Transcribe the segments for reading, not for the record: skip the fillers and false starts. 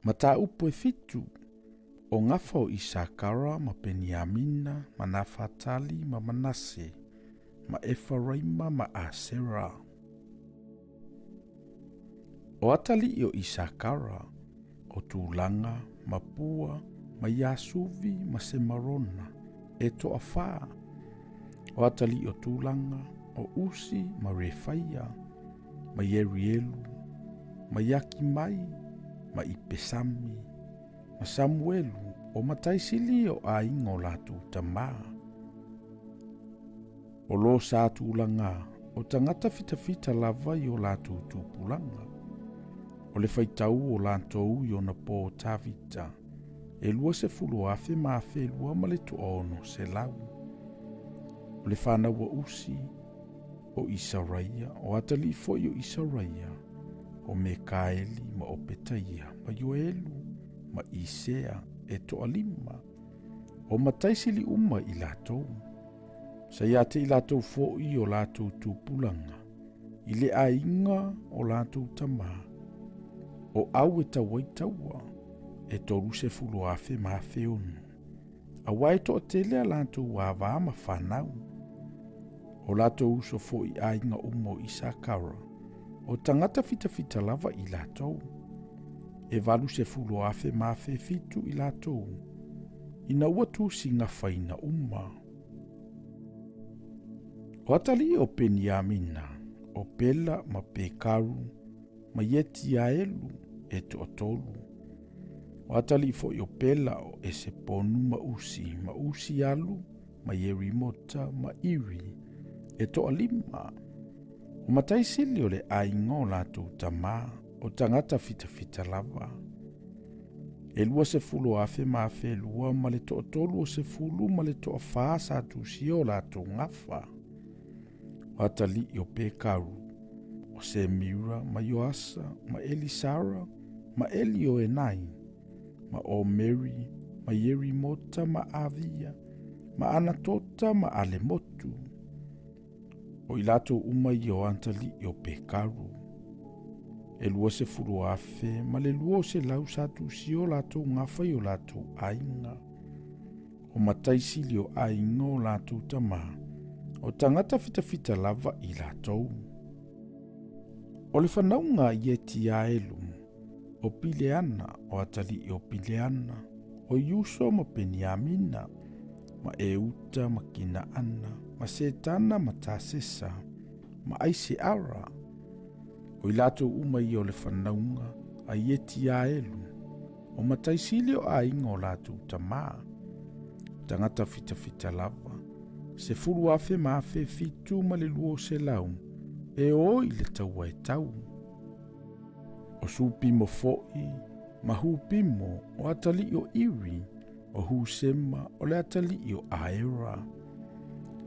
Mataupu e fitu, o gafa o Isakara ma Peniamina ma Nafatali ma Manase ma Efaraima ma Asera. O atalii o Isakara, o Tulaga ma Pua ma Iasuvi ma Semarona, e toafā. O atalii o Tulaga, o Usi ma Refaia, ma Ierielu, ma Iakimai, ma Ipesami, ma Samuelu, o mataisili o aiga o latou tamā. O lo sa tulaga o tagata fitafita lava i o latou tupulaga. O le faitau o latou i ona po Tavita, e 20,000 ma 1200 ma le 600. O le fanau a Usi, o Isaraia, o atalii foi o Isaraia, o Mekaeli ma o Petaia, ma Ioelu, ma Isea, e toalima, o mataisili uma i latou. Sa ia te i latou foʻi o latou tupulaga, i le aiga o latou tamā, o au e tau ai taua, e 30,000 ma 1600. Auā e toatele a latou avā ma fanau. O latou uso foi aiga uma o Isakara, o tagata fitafita lava i latou. E 80,000 ma 1700 i latou, ina ua tusi gafaina uma. O atalii o Peniamina, o Pela ma Pekaru, ma Ietiaelu, e toatolu. O atalii foi o Pela o Eseponu ma Usi, ma Usialu, ma Ierimota, ma Iri, e toalima. O mataisili o le aiga o latou tamā, o tagata fitafita lava. E 20,000 ma 1200 ma le 30 ma le toafā sa tusia o latou gafa. O atalii o Pekaru, o Semira ma Ioasa ma Elisara ma Elioenai, ma Omeri ma Ierimota ma Avia, ma Anatota ma Alemotu. O i latou uma ia o atalii o Pekaru. E 20,000 ma le 200 sa tusia o latou gafa i o latou aiga. O mataisili o aiga o latou tamā, o tagata fitafita lava i latou. O le fanauga a Ietiaelu, o Pileana, o atalii o Pileana, o Iuso ma Peniamina, ma Euta ma Kinaana, ma Setana ma Tasesa, ma Aiseara. O i latou uma ia o le fanauga a Ietiaelu, o mataisili o aiga o latou tamā, tagata fitafita lava, 10,000 ma 1700 ma le 200, e o i le taua e tau. O Supimo foi, ma Hupimo, o atalii o Iri, o Husema, o le atalii o Aera.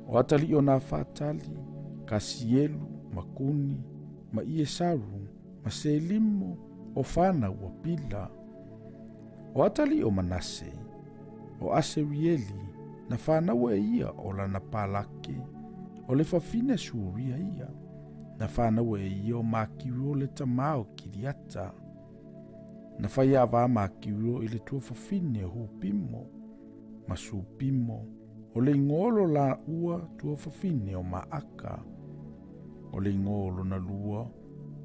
O atalii o Nafatali, Kasielu, ma Kuni, ma Iesaru, ma Selimo, o fanau a Pila. O atalii o Manase, o Aserieli, na fanau e ia o lana palake, o le fafine Suria ia, na fanau e ia o Makiro le tamā o Kiriata. Na fai avā Makiro i le tuafafine o Hupimo, ma Supimo, o le igoa o lo laua tuafafine o Maaka. O le igoa o lona lua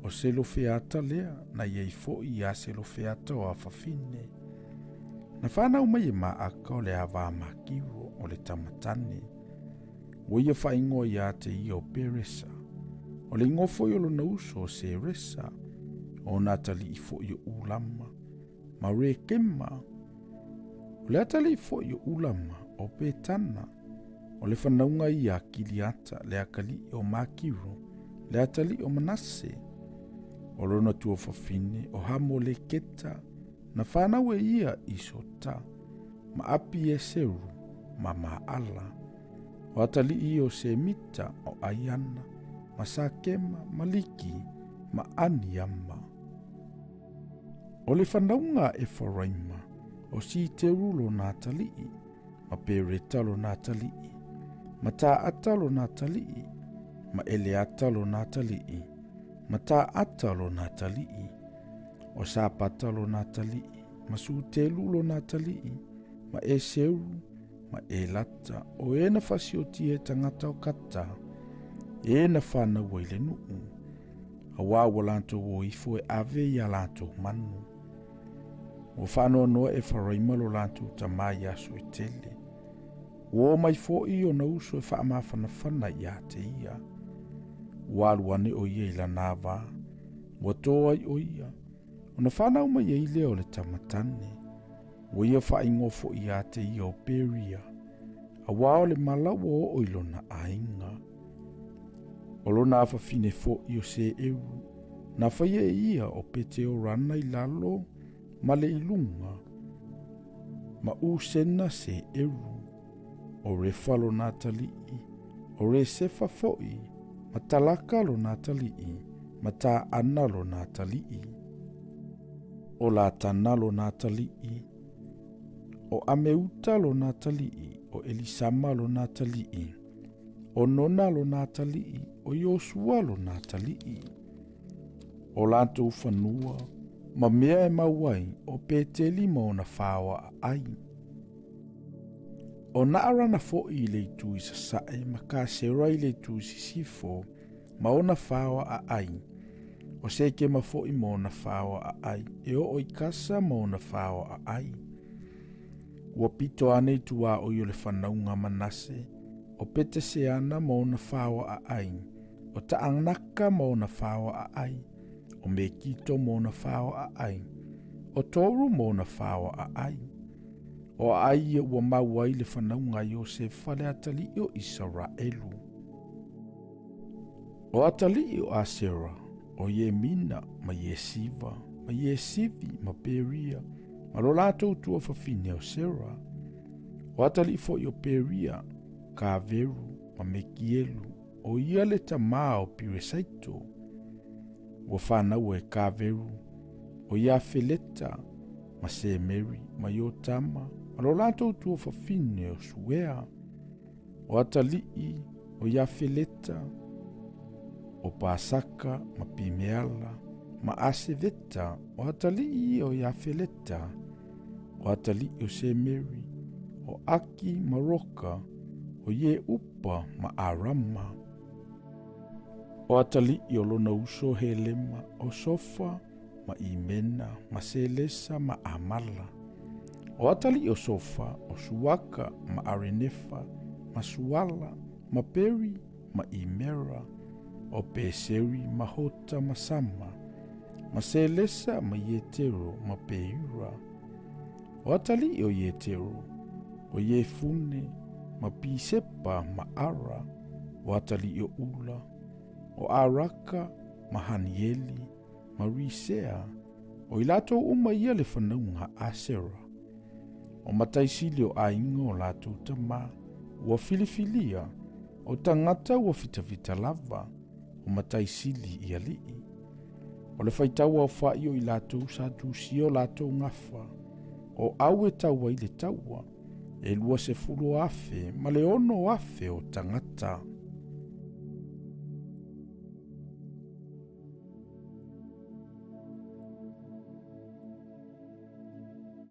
o Selofeata lea na i ai foi ia Selofeata o afafine. Na fanau mai e Maaka o le avā Makiro o le tamatane. Ua ia faaigoa ia te ia o Peresa. O le igoa foi o lona uso o Seresa, o ona atalii foi o Ulama, ma Rekema. O le atalii foi o Ulama, o Petana, o le fanauga ia a Kiliata, le akalii o Makiro, le atalii o Manase. O lona tuafafine o Hamoleketa, na fanau e ia i Sota, ma Apieseru, ma Maala. O atalii o Semita, o Aiana, ma Sakema, ma Liki, ma Aniama. O le fanauga a Efaraima, o Siteru lona atalii, ma Pereta lona atalii, ma Taata lona atalii, ma Eleata lona atalii, ma Taata lona atalii, o Sapata lona atalii. ma Sutelu lona atalii, ma Eseru, ma Elata, o e na faasiotia e tagata o Kata, e na fanau ai i le nuu, auā ua latou o ifo e ave i a latou manu. Ua faanoanoa Efaraima lo latou tamā i aso e tele. Ua o mai foi ona uso e faamafanafana ia te ia. Ua alu ane o ia i lana avā, ua tō ai o ia, ona fanau mai ai lea o le tama tane. Ua ia faaigoa foi ia te ia o Peria, auā o le mala ua oo i lona aiga. O lona afafine foi o Seeru, na faia e ia o Peteorana i lalo ma le i luga, ma Usena Seeru, o Refa lona atalii, o Resefa foi, ma Talaka lona atalii, ma Taana lona atalii. O Latana lona atalii, o Ameuta lona atalii, o Elisama lona atalii, o Nona lona atalii, o Iosua lona atalii. O latou fanua, ma mea e mau ai, o Peteli ma ona faoa aai. O Naarana foi i le itu i sasae ma Kasera i le itu i sisifo ma ona faoa aai. O Sekema foi ma ona faoa aai, e oo i Kasa ma ona faoa aai. Ua pito ane i tuaoi o le fanauga a Manase, o Peteseana ma ona faoa aai, o Taanaka ma ona faoa aai, o Mekito ma ona faoa aai, o Toru ma ona faoa aai. O aai ia ua mau ai le fanauga a Iosefa le atalii o Isaraelu. O atalii o Asera, o Iemina ma Iesiva, ma Iesivi ma Peria, ma lo latou tuafafine o Sera. O atalii foi o Peria, Kaveru ma Mekielu, o ia le tamā o Piresaito. Ua fanau e Kaveru, o Iafeleta, ma Semeri, ma Iotama, ma lo latou tuafafine o Suea. O atalii o Iafeleta, o Pasaka ma Pimeala, ma Aseveta, o atalii ia o Iafeleta, o atalii o Semeri, o Aki ma Roka, o Ieupa ma Arama. O atalii o lona uso Helema, o Sofa ma Imena, ma Selesa ma Amala. O atalii o Sofa, o Suaka ma Arenefa, ma Suala, ma Peri, ma Imera, o Peseri ma Hota ma Sama, ma Selesa ma Ietero ma Peura. O atalii o Ietero, o Iefune, ma Pisepa ma Ara, o atalii o Ula, o Araka ma Hanieli, ma Risea, o i latou uma ia le fanauga a Asera. O mataisili o aiga o latou tamā, ua filifilia, o tagata ua fitafita lava, o mataisili i alii. O le faitau aofa'i o i latou sa tusia o latou gafa, o au e tau ai le taua, e 20,000 ma le 6,000 o tagata.